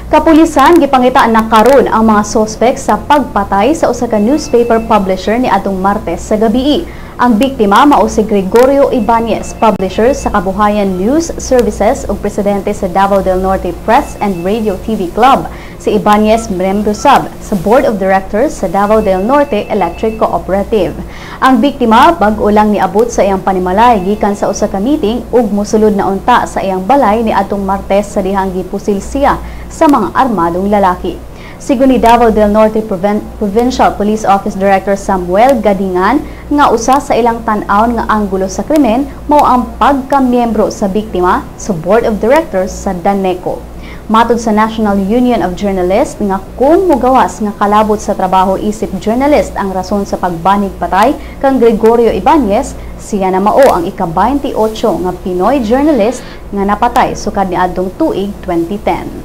Kapulisan gipangita na karon ang mga sospek sa pagpatay sa usa ka newspaper publisher ni adtong Martes sa gabii. Ang biktima mao si Gregorio Ibanez, publisher sa Kabuhayan News Services ug presidente sa Davao del Norte Press and Radio TV Club. Si Ibanez miyembro sab sa Board of Directors sa Davao del Norte Electric Cooperative. Ang biktima bag-o lang niabot sa iyang panimalay gikan sa usa ka meeting ug mosulod na unta sa iyang balay ni adtong Martes sa dihang gipusil siya sa mga armadong lalaki. Sigon ni Davao del Norte Provincial Police Office Director Samuel Gadingan nga usa sa ilang tan-awon nga anggulo sa krimen mao ang pagkamiyembro sa biktima sa Board of Directors sa Daneco. Matod sa National Union of Journalists nga kung mugawas nga kalabot sa trabaho isip journalist ang rason sa pagbanig patay kang Gregorio Ibanez, siya na mao ang ika-28 nga Pinoy journalist nga napatay sukad niadtong tuig 2010.